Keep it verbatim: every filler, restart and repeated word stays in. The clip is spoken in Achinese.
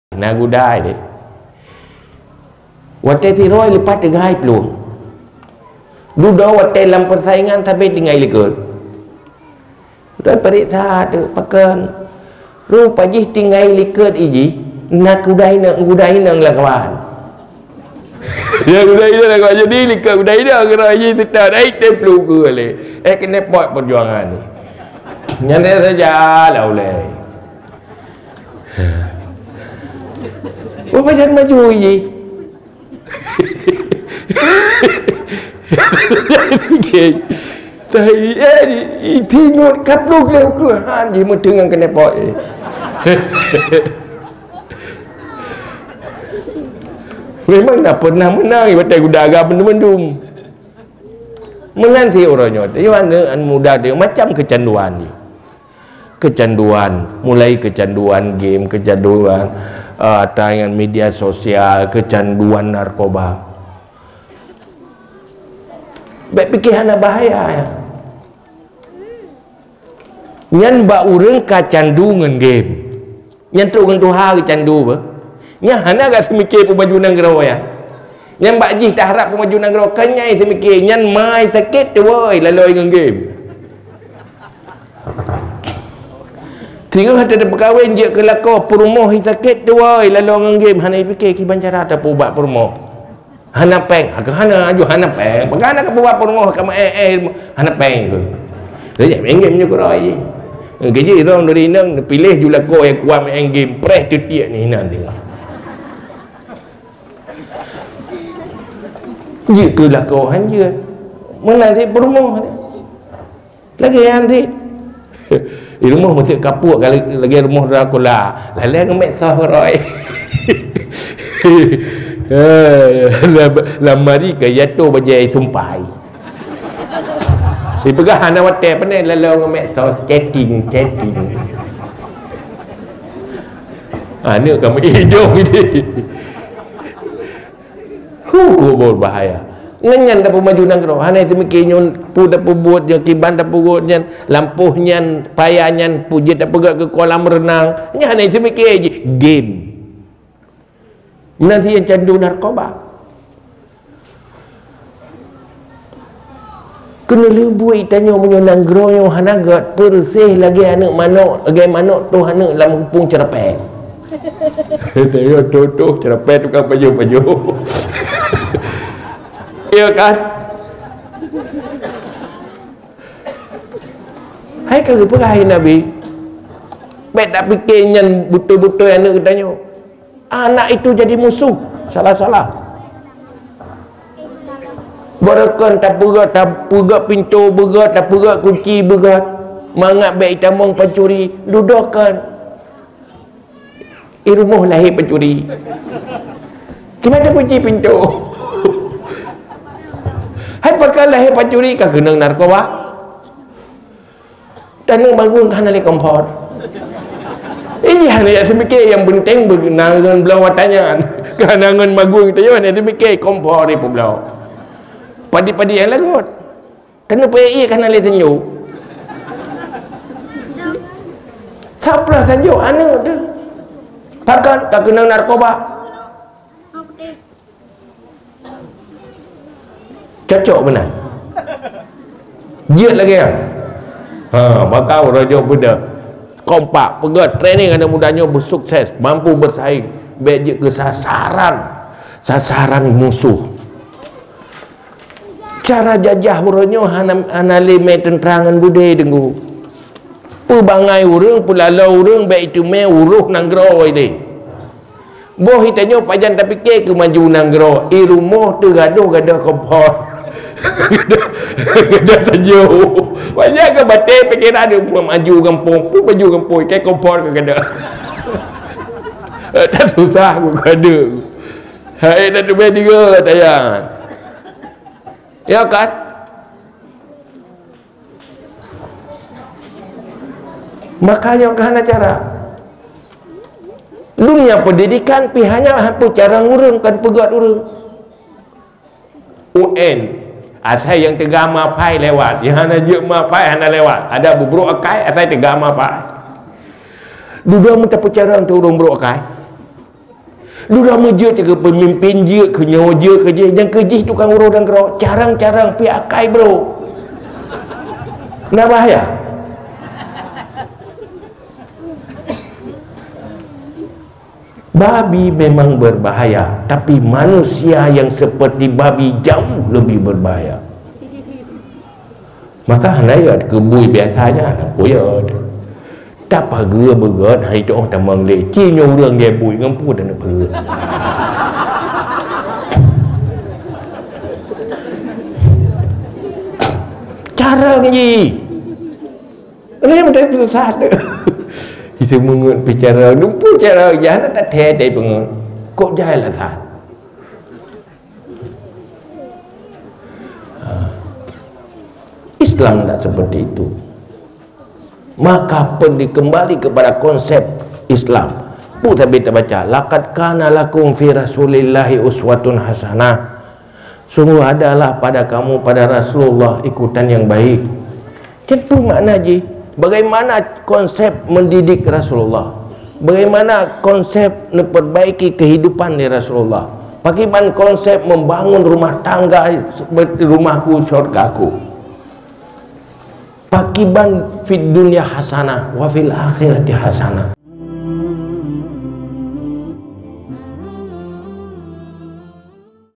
Na gudai deh. Watèe sidroe leupah tinggai plueng. Dudoe watèe lam peusaingan sabe tinggai likot. Dudoe pareksa teuk pakon. Rupa jih tinggai likot ijih, na gudai inong, gudai inong lam kawan. Ya, gudai inong lam kawan. Jadi likot gudai inong kira jih seutôt ai tem plueng keu lé. Eh, keuneuk pot peujuangan ni. Nyan saja lah ulèe. Berapa jam maju ye? Tahi, eh, itingot kaplok lé ukeue han jimeuteungang keuneuk pot, eh. Memang dah pernah menang, ibatai guda agam mandum-mandum. Meunan si uroe nyoe, teuh aneuk muda teuh macam keucanduan jih. Keucanduan, mulai keucanduan game, keucanduan, eh, ata ngon media sosial, keucanduan narkoba. Bèk pike hana bahaya, ya. Nyan bak ureueng ka candu ngon game. Nyan trok ngon tuha geucandu beuh. Nyan hana gak seumiké peumaju nanggroe nyan. Nyan bak jih taharap peumaju nanggroe, kan nyan seumiké, nyan mai sakét tuwoe laloi ngon game. Singoh hana tapeukawen jeuet keu lakoe, peurumoh sakét tuwoe laloi ngon game, hana jipiké kiban cara tapeuubat peurumoh. Hana péng, ha, hana aju hana péng. Peugah na ka buat peurumoh ka eh eh hana péng tu. Laju main game nyoe keuroi. Gaji rong dari inong piléh ju lakoe nyang kuat main game, preh teutiek ni inan tengah. Jeuet keu lakoe hanjeuet. Meunan cit peurumoh ni. Lagèe nyan cit. Di rumoh meuseuk kapok lagèe rumoh Dracula. Lalèe ngon medsos keuroi. Lam, lam mari ka jatoh bajèe sumpai. Dipeugah hana watèe, pane lalu ngon medsos, chatting, chatting. Aneuk kamu idong ini. Hu, kubur bahaya. Ngon nyan tapeumaju nanggroe. Hana teumiké nyoe peue tapeubuet nyoe, kiban tapeubuet nyan, lampôh nyan, paya nyan, peue jeuet tapeugöt keu kolam reunang. Nyan hana teumiké jih. Game. Meunan cit nyang candu narkoba. Keuneulheueh buet tanyoe meunyoe nanggroe nyoe hana göt, peureuséh lagèe aneuk manok, lagèe manok toh aneuk lam geupông ceurapèe. Tanyoe toh-toh ceurapèe tukang pajoh-pajoh. Iya kan? Hai ka geupeugah lé Nabi, bèk tapiké nyan beutôi-beutôi aneuk geutanyoe. Anak itu jadi musuh, salah-salah. Beureukan tapeugöt, tapeugöt pintoe beugöt, tapeugöt kunci beugöt, mangat bèk itamong pancuri, dudoe kan. I rumoh lahé pancuri. Kiban takunci pintoe? Hai pakon lahé pancuri ka keunong narkoba? Taneuk bangun ka hana lé kompor. Ih, hana jak seumiké, nyang peunteng beu-, na ngon bloe watèe nyan. Ka na ngon bangun tanyoe hana seumiké kompor ipeubloe. Padi-padi nyang lagot. Taneuk peuék ié ka hana lé tanyoe. Sapeue sajoe aneuk teuh. Pakon ka keunong narkoba. Cocok meunan. Jeuet lagèe nyan. Ha, maka uroe nyoe beudôh. Kompak, peugöt training aneuk muda nyoe beusukses, mampu beusaing, bèk jeuet keu sasaran, sasaran musoh. Cara jajah uroe nyoe hana, hana lé mé teuntra ngon beudé, Teungku. Peubangai ureueng, peulaloe ureueng, bèk iteumé uroh nanggroe ilèe. Boh itanyoe pajan tapiké keu maju nanggroe, i rumoh teuh gadôh-gadôh kompor. Gadôh tanyoe. Pajan ka batèe pikéran maju gampông, peue maju gampông, ikai kompor ka gadôh. Tasusah ku gadôh. Hai, dah teubèe tiga tayan. Ya kan? Makanya ka hana cara. Dunia pendidikan pih hanya satu cara ngurung kan peugöt ureueng. U N, asai nyang teuga mafai lewat, nyang hana jeuet mafai hana lewat. Ada beubrok akai, asai teuga mafai. Dudoe meutapeucara untuk ureueng brok akai. Lura meujeuet keu peumimpin, jeuet keu nyoe, jeuet keu jih, nyang keu jih tukang uroe dan keurok, carông-carông pih akai, bro. Na bahaya. Babi memang berbahaya, tapi manusia yang seperti babi jauh lebih berbahaya. Maka hana yot keu bui biasa nyan, hana yot. Tapageue beugét, hai tu'oh tamong lé. Ci nyoe ureuëng gét bui, ngon peue taneuk pageue. Carông jih. Lé meutai teusat. Itu meungeut bicara, lumpu cara jih hana tathèe dai peungeut. Kok jai lah that. Islam tidak seperti itu. Maka perlu kembali kepada konsep Islam. Pu sabe tabaca, "Laqad kana lakum fi Rasulillahi uswatun hasanah." Sungguh adalah pada kamu, pada Rasulullah, ikutan yang baik. Kan peue makna jih? Bagaimana konsep mendidik Rasulullah? Bagaimana konsep memperbaiki kehidupan di Rasulullah? Pakiban konsep membangun rumah tangga seperti rumahku, syurgaku? Pakiban fid dunya hasanah, wa fil akhirati hasanah.